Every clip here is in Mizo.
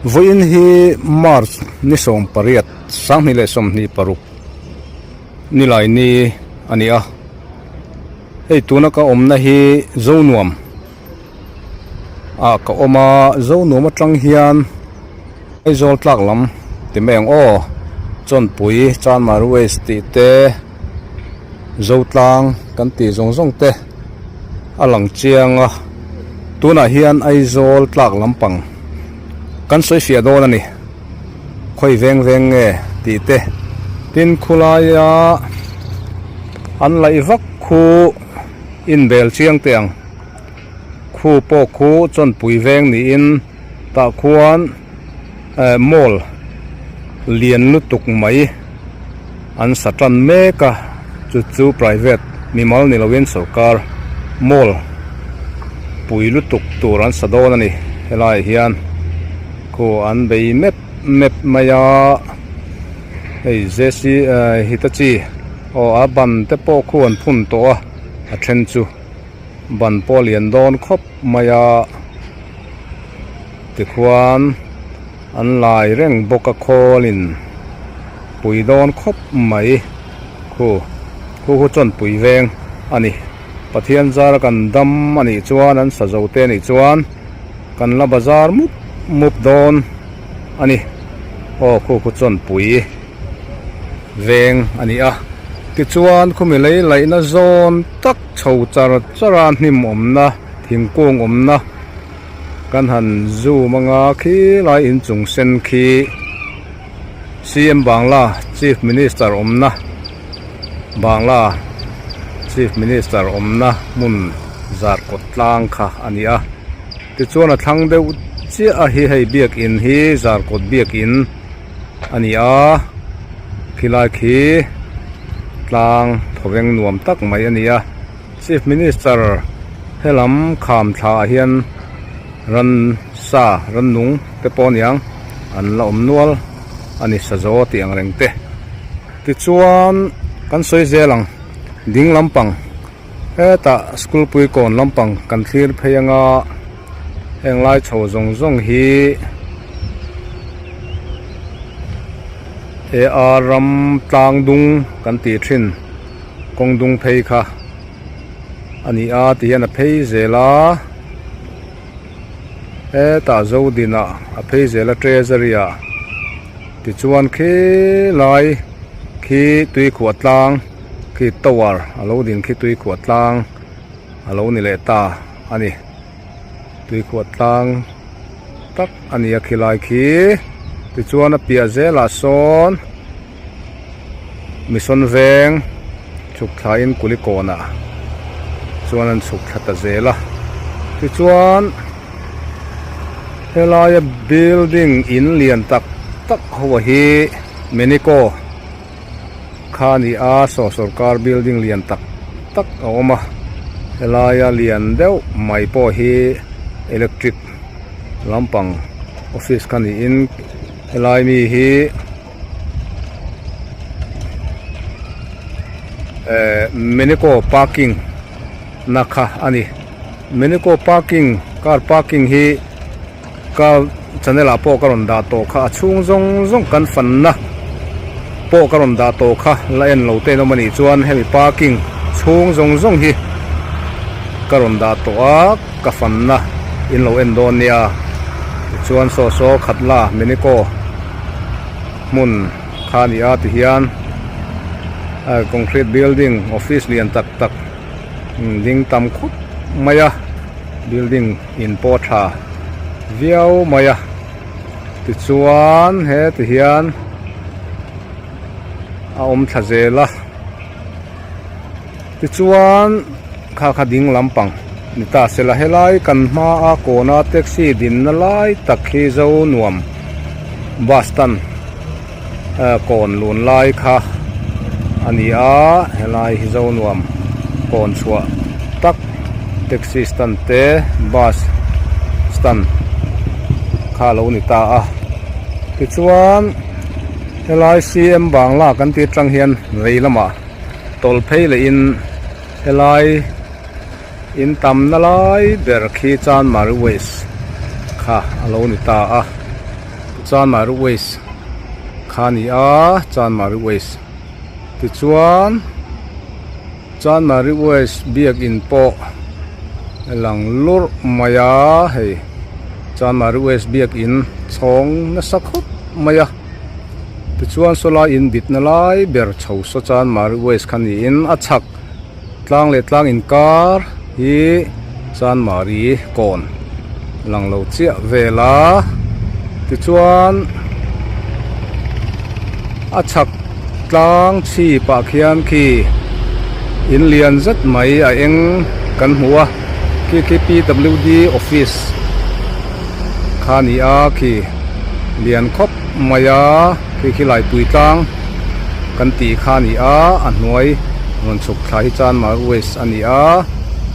Vawiin hi March ni 18 2026 nilai ni a ni a, hei tuna ka awmna hi Zonuam ah ka awm a, Zonuam atang hian Aizawl tlak lam ti mai ang aw, Chawnpui Chanmar Waste tih te Zotlang kan tih zawng zawng te a lang chiang a, tunah hian Aizawl tlak lampang kan sawi fiah dawn a ni, khawi veng veng nge tih te tin khulaia an laih vak khu inbel chiang teh ang, khu pawh khu Chawnpui veng niin tah khuan eh mall lian lutuk mai an sa tan mek a chu chu private mimal ni lovin sorkar mall pui lutuk tur an sa dawn a ni helaiah hian khu an bei mep mep mai a hei J C eh Hitachi aw a ban te pawh khu an phun tawh a a then chu. Ban pawh a lian dawn khawp mai a tikhuan an lai reng bawk a khawlin pui dawn khawp mai khu khu khu chuan pui veng a ni Pathian zara kan dam a nih chuan an sa zo te a nih chuan kan la bazar mup mup dawn a ni aw khu khu chuan pui. Veng a ni a, tichuan khumi lei laihna zawn tak chho char char a hnim awmna thingkung awmna kan han zoom anga khilai inchung sen khi CM Bangla Chief Minister awmna Bangla Chief Minister awmna hmun zar kawt tlang kha a ni a, tichuan a thlang deuh chiah a hi hei biakin hi zar kawt biakin. A ni a khilai khi tlang thawveng nuam tak mai a ni a chief minister helam kham thla ah hian ransa rannung te pawh a niang an la awm nual a ni sazaw tih ang reng te tichuan kan sawi zel ang ding lampang hetah school pui kawn lampang kan thlir phei anga heng lai chho zawng zawng hi he a ram tlang dung kan tih thin kawng dung phei kha a ni a ti hian a phei zel a hetah zodin ah a phei zel a treasury ah tichuan khilai khi tuikhuah tlang khi tower a lo din khi tuikhuah tlang a lo ni leh ta a ni tuikhuah tlang tak a ni a khilai khi tichuan a piah zelah sawn mission veng chhuk thla in kulikawn ah chuan an chhuk thla ta zel a tichuan helaia building in lian tak tak ho hi menico Kha a ni a, saw sorkar building lian tak tak a awm a, helaia lian deuh mai pawh hi electric lampang office kha niin helai mi hi eh Menico parking na kha a ni, Menico parking car parking hi. Ka channel ah pawh ka rawn dah tawh kha a chhung zawng zawng kan fanna pawh ka rawn dah tawh kha la en lo te an awm a nih chuan hemi parking chhung zawng zawng hi ka rawn dah tawh a ka fanna in lo en dawn nia tichuan saw saw khat la minico hmun kha a ni a tihian concrete building office lian tak tak ding tam khawp mai a building. In pawh tha viau mai a tichuan heti hian a awm thla zel a tichuan kha kha ding lampang ni ta sela helai kan hma a kawna taxi dinna lai tak hi Zonuam bus stand kawn lun lai kha a ni a helai hi Zonuam kawn chhuah tak taxi stand te bus stand kha a lo ni ta a tichuan helai C M Bangla kan tih atang hian vei lamah tawlh phei leh in helai. In tamna lai ber khi Chanmari West kha a lo ni ta a Chanmari West kha a ni a Chanmari West tichuan Chanmari West biakin pawh a lang lurh mai a hei Chanmari West biakin chhawng nasa khawp mai a tichuan sawlai in bitna lai ber chho saw Chanmari West kha niin a chhak. Tlang leh tlang inkar hi Chanmari kawn lang lo chiah vel a tichuan a chhak tlang chhip ah khian khi in lian zet mai a eng kan hmu a khi khi P W D office kha a ni a khi lian khawp mai a khi khi Laipui tlang kan tih kha a ni a a hnuai rawn chhuk thla hi Chanmar West a ni a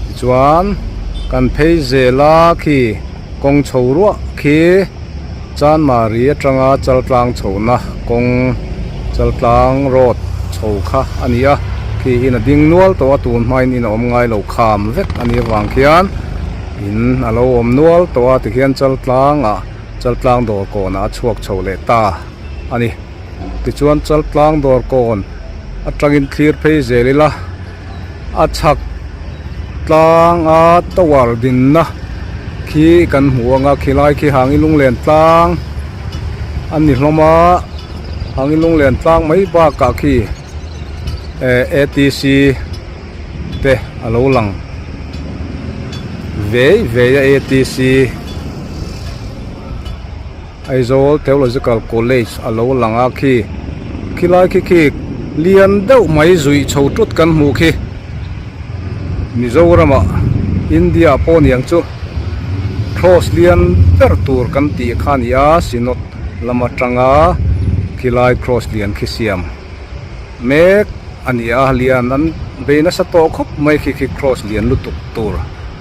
tichuan kan phei zel a khi kawng chho ruah khi Chanmari atanga Chaltlang chhohna kawng Chaltlang road chho kha a ni a khi in a ding nual tawh a tun hmain in a awm ngai lo kham vek a nih avang khian in a lo awm nual tawh a tikhian Chaltlang ah Chaltlang dawr kawnah a chhuak chho leh ta a ni. Tichuan Chaltlang dawr kawn atangin thlir phei zel ila a chhak tlang a tower dinna khi kan hmu ang a khilai khi hangin lunglen tlang a ni hlawm a hangin lunglen tlang mai bakah khi eh A T C te a lo lang vei vei a A T C. Aizawl Theological College a lo lang a khi khilai khi khi lian deuh mai zuih chho tut kan hmuh khi Mizoram ah India ah pawh niang chu cross lian ber tur kan tih kha a ni a Synod lam atanga khilai cross lian khi siam mek a ni a lian an bei nasa tawh khawp mai khi khi cross lian lutuk tur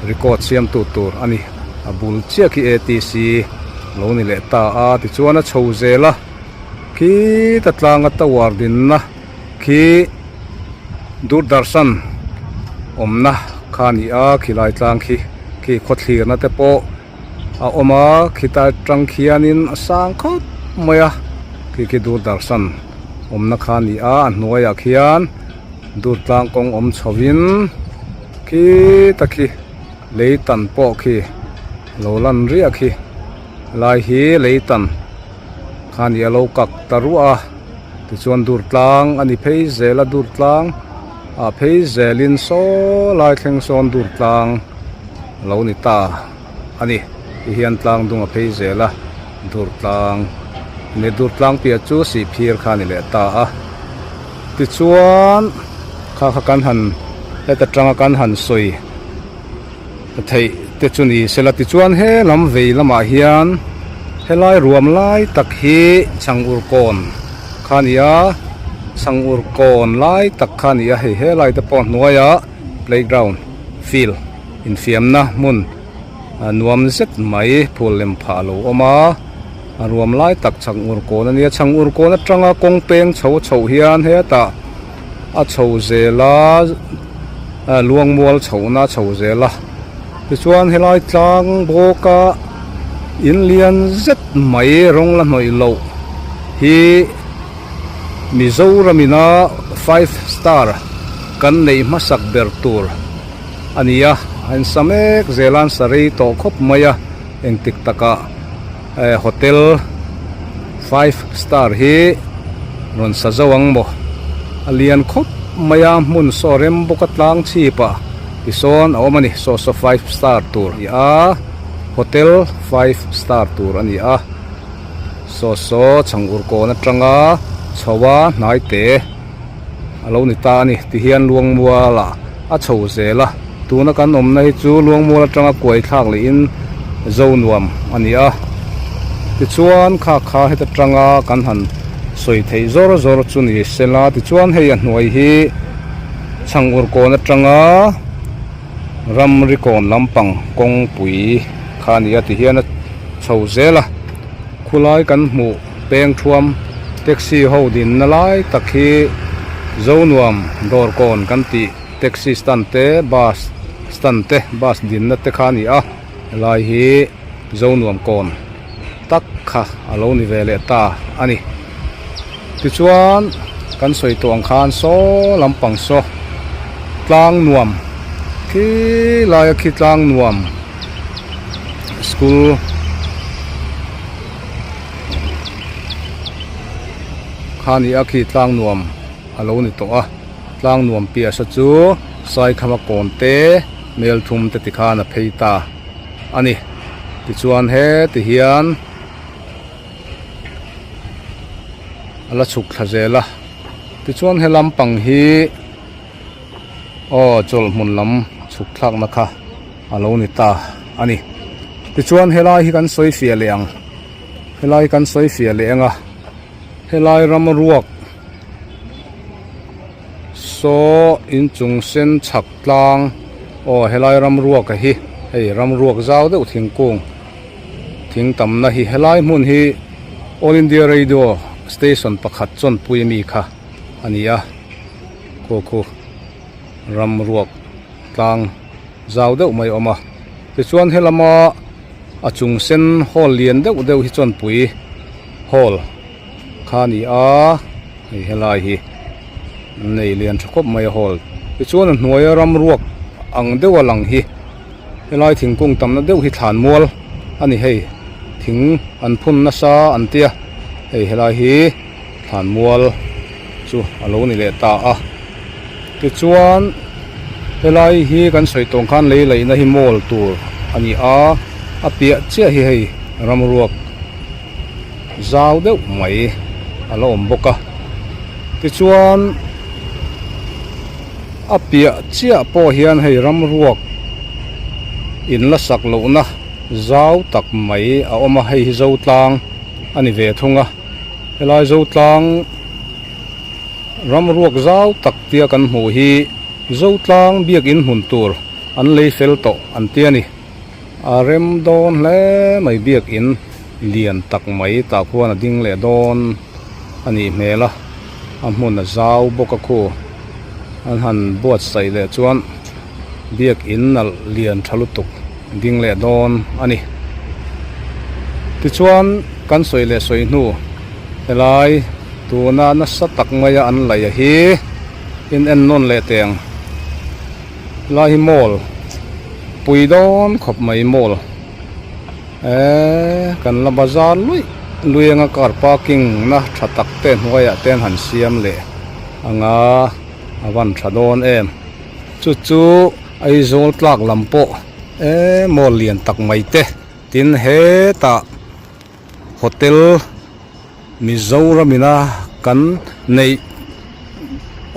record siam tu tur a ni. A bul chiah khi atc lo ni leh ta a tichuan a chho zel a khita tlanga tower dinna khi Doordarshan awmna kha a ni a khilai tlang khi khi khawthlirna te pawh a awm a khita atang khianin a sang khawp mai a khi khi Doordarshan awmna kha a ni a a hnuaiah khian Durtlang kawng awm chhovin khita khi. Lei tan pawh khi lo lan riah khi lai hi lei tan kha ni a lo kak ta ruah a tichuan dur tlang a ni phei zel a dur tlang ah phei zelin saw lai thleng sawn dur tlang a lo ni ta a ni ti hian tlang dung a phei zel a dur tlang ni dur tlang piah chu sihphir kha a ni leh ta a tichuan kha kha kan han heta tanga kan han sawi theih te chu ni sela tichuan he lam vei lamah hian helai ruam lai tak hi chhangur kawn kha a ni a chhangur kawn lai tak kha a ni a hei helai te pawh hnuaiah playground field infiamna hmun nuam zet mai phul lem phah a lo awm a a ruam lai tak chhangur kawn a nia chhangur kawn atanga kawng peng chho chhoh hian hetah a chho zel a luangmual chhohna a chho zel a tichuan helai tlang bawk a in lian zet mai rawng la hnawih loh hi Mizoram ina five star kan neih hmasak ber tur a ni a a in sa mek zel a an sa rei tawh khawp mai a engtik takah eh hotel five star hi rawn sa zo ang maw a lian khawp mai a hmun saw rem bawk a tlang chhip ah tisawn a awm a ni saw saw five star tur a ni a hotel five star tur a ni a saw saw chhang ur kawn atanga chho a hnai te a lo ni ta a ni tihian luangmual ah a chho zel a tuna kan awmna hi chu luangmual atanga kuai thlak leh in zo nuam a ni a tichuan kha kha heta tanga kan han sawi theih zawr zawr chu ni sela tichuan hei a hnuai hi chhang ur kawn atanga ramri kawn lampang kawngpui kha a ni a tihian a chho zel a khulai kan hmuh peng thuam taxi ho dinna lai tak hi Zonuam dawrkawn kan tih taxi stand te bus. Stand te bus dinna te kha a ni a helai hi Zonuam kawn tak kha a lo ni ve leh ta a ni. Tichuan kan sawi tawh ang khan saw lampang saw tlang nuam khi laia khi tlang nuam school kha ni a khi tlang nuam a lo ni tawh a tlang nuam piahsa chu Saikhama kawn te Melthum te tikhan a phei ta a ni tichuan heti hian. A la chhuk thla zel a tichuan he lampang hi aw chawlh hmun lam chhuk thlakna kha a lo ni ta a ni tichuan helai hi kan sawi fiah leh ang helai kan sawi fiah leh ang a helai ram ruak saw inchung sen chhak tlang aw helai ram ruak a hi hei ram ruak zau deuh thingkung. Thing tamna hi helai hmun hi All India Radio station pakhat chawnpui ami kha a ni a, khu khu ram ruak tlang zau deuh mai a awm a, tichuan helama a chung sen hall lian deuh deuh hi chawnpui hall kha a ni a, hei helai hi nei lian tha khawp mai a hall tichuan a hnuaia ram ruak ang deuha lang hi. Helai thingkung tamna deuh hi thlan mual a ni hei thing an phun nasa an tia hei helai hi thlan mual chu a lo ni leh ta a tichuan helai hi kan sawi tawng khan lei laihna hi mall tur a ni a a piah chiah hi hei ramruak zau deuh mai a la awm bawk a tichuan. A piah chiah pawh hian hei ramruak in la sak lohna zau tak mai a awm a, hei hi Zotlang a ni ve thung a, helai Zotlang ramruak zau tak tia kan hmuh hi Zotlang biakin hmun tur an lei fel tawh an ti a ni, a rem dawn hle mai biakin lian tak mai tah khuan a ding leh dawn a nih hmel a. A hmun a zau bawk a khu an han buatsaih leh chuan biakin nalh lian tha lutuk ding leh dawn a ni. Tichuan kan sawi leh sawi hnu helai tuna nasa tak maia an laih a hi in en nawn leh teh ang. Helai hi mall pui dawn khawp mai mall. Eee kan la bazar luih luih anga car parking na tha tak te hnuaiah te an han siam leh anga a van tha dawn em chu chu Aizawl tlak lam pawh eee mall lian tak mai te tin hetah hotel Mizoram ina kan neih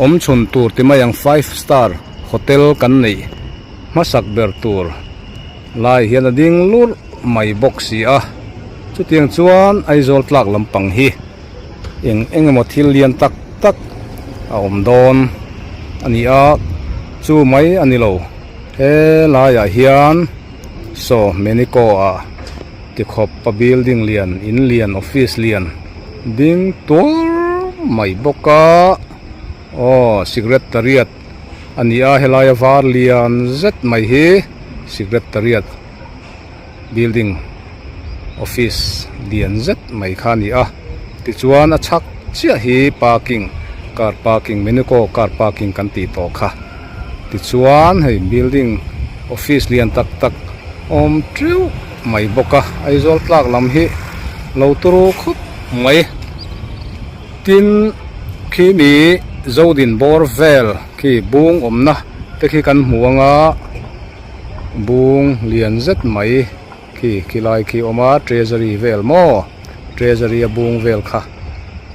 awm chhun tur ti mai ang five star hotel kan neih hmasak ber tur lai hian a ding lurh mai bawk si a chutiang chuan Aizawl tlak lampang hi eng eng emaw thil lian tak tak a awm dawn a ni a chu mai a ni lo helaiah hian saw menico ah. Tikhawp a building lian in lian office lian ding tuar mai bawk a aw secretariat a ni a helai a var lian zet mai hi secretariat building office lian zet mai kha a ni a tichuan a chhak chiah hi parking car parking minico car parking kan tih tawh kha. Tichuan hei building office lian tak tak awm teuh mai bawk a Aizawl tlak lam hi lo turu khawp mai tin khi mi Zodin bawr vel khi bung awmna te khi kan hmu anga bung lian zet mai khi khilai khi a awm a treasury vel maw treasury a bung vel kha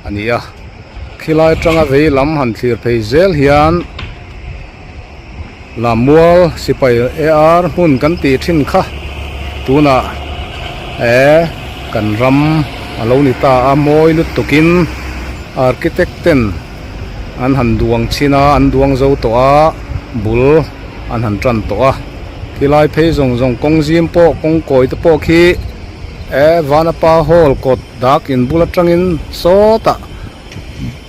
a ni a khilai atanga vei lam han thlir phei zel hian Lammual sipai ar hmun kan tih thin kha tunah eh kan ram a lo ni ta a mawi lutukin architect ten an han duang chhin a an duang zo tawh a bul an han tan tawh a khilai phei zawng zawng kawng zim pawh kawng kawi te pawh khi eh vanapa hall kawt dak in bul atangin sawtah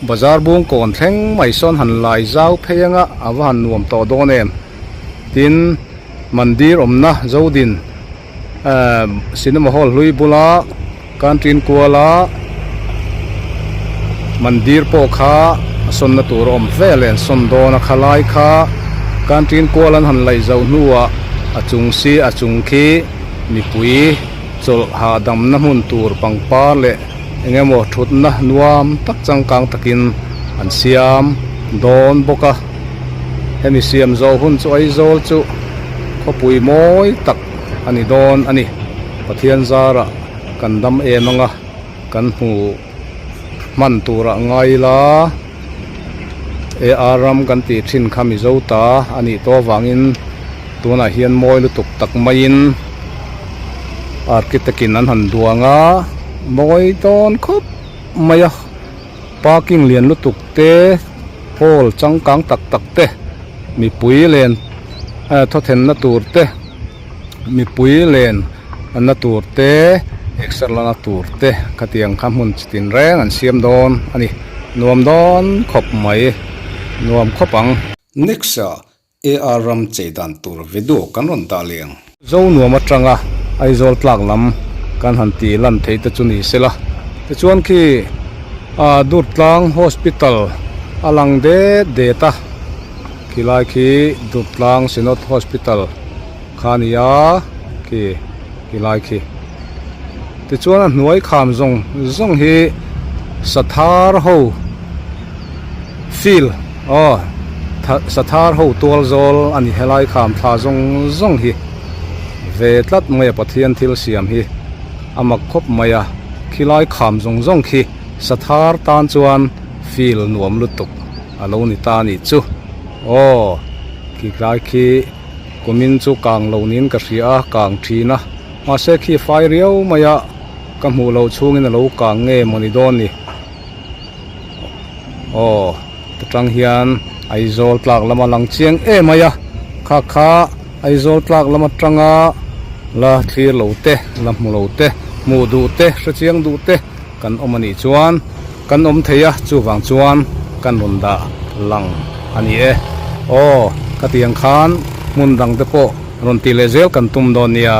bazar bung kawn thleng mai sawn han lai zau phei anga a va han nuam tawh dawn em tin. Mandir awmna Zodin ehh cinema hall hlui bula Canteen kuala Mandir pawh kha a sawnna tur a awm vel leh an sawn dawn a khalai kha Canteen kual an han laih zoh hnuah a chung si a chung khi mipui chawlh hahdamna hmun tur pangpar leh eng emaw thutna nuam tak changkang takin an siam dawn bawk a hemi siam zawh hun chu Aizawl chu khawpui mawi tak a ni dawn a ni Pathian zarah kan dam em anga kan hmu hman turah ngai ila AR ram kan tih thin kha Mizo ta a nih tawh avangin tunah hian mawi lutuk tak maiin architect in an han duang a mawi dawn khawp mai a parking lian lutuk te hall changkang tak tak te mipui len thawthenna tur te. Mipui len na tur te exer lana tur te khatiang kha hmun chi tin reng an siam dawn a ni. Nuam dawn khawp mai, nuam khawp ang. Next ah AR ram chei dan tur video kan rawn dah leh ang. Zo nuam atanga Aizawl tlak lam kan han tih lan theih te chu ni sela. Tichuan khi ah Durtlang Hospital a lang det det a. Khilai khi Durtlang Synod Hospital kha a ni a, khi khilai khi. Tichuan a hnuai kham zawng zawng hi Sathar ho field aw Sathar ho tual zawl a ni helai kham thla zawng zawng hi ve tlat mai a Pathian thil siam hi a mak khawp mai a, khilai kham zawng zawng khi Sathar tan chuan field nuam lutuk. A lo ni ta anih chu. Aw, khi tlai khi kumin chu kang lo niin ka hria a, kang thin a. Mahse khi fai riau mai a, ka hmuh loh chhungin a lo kang nge maw ni dawn ni. Aw, ta tang hian Aizawl tlak lama lang chiang em mai a, kha kha Aizawl tlak lam atanga la thlir lo te, la hmu lo te, hmuh duh te, hre chiang duh te kan awm anih chuan. Kan awm thei a, chuvang chuan kan rawn dah lang a ni e. Aw, ka ti ang khan hmun dang te pawh rawn tih leh zel kan tum dawn nia.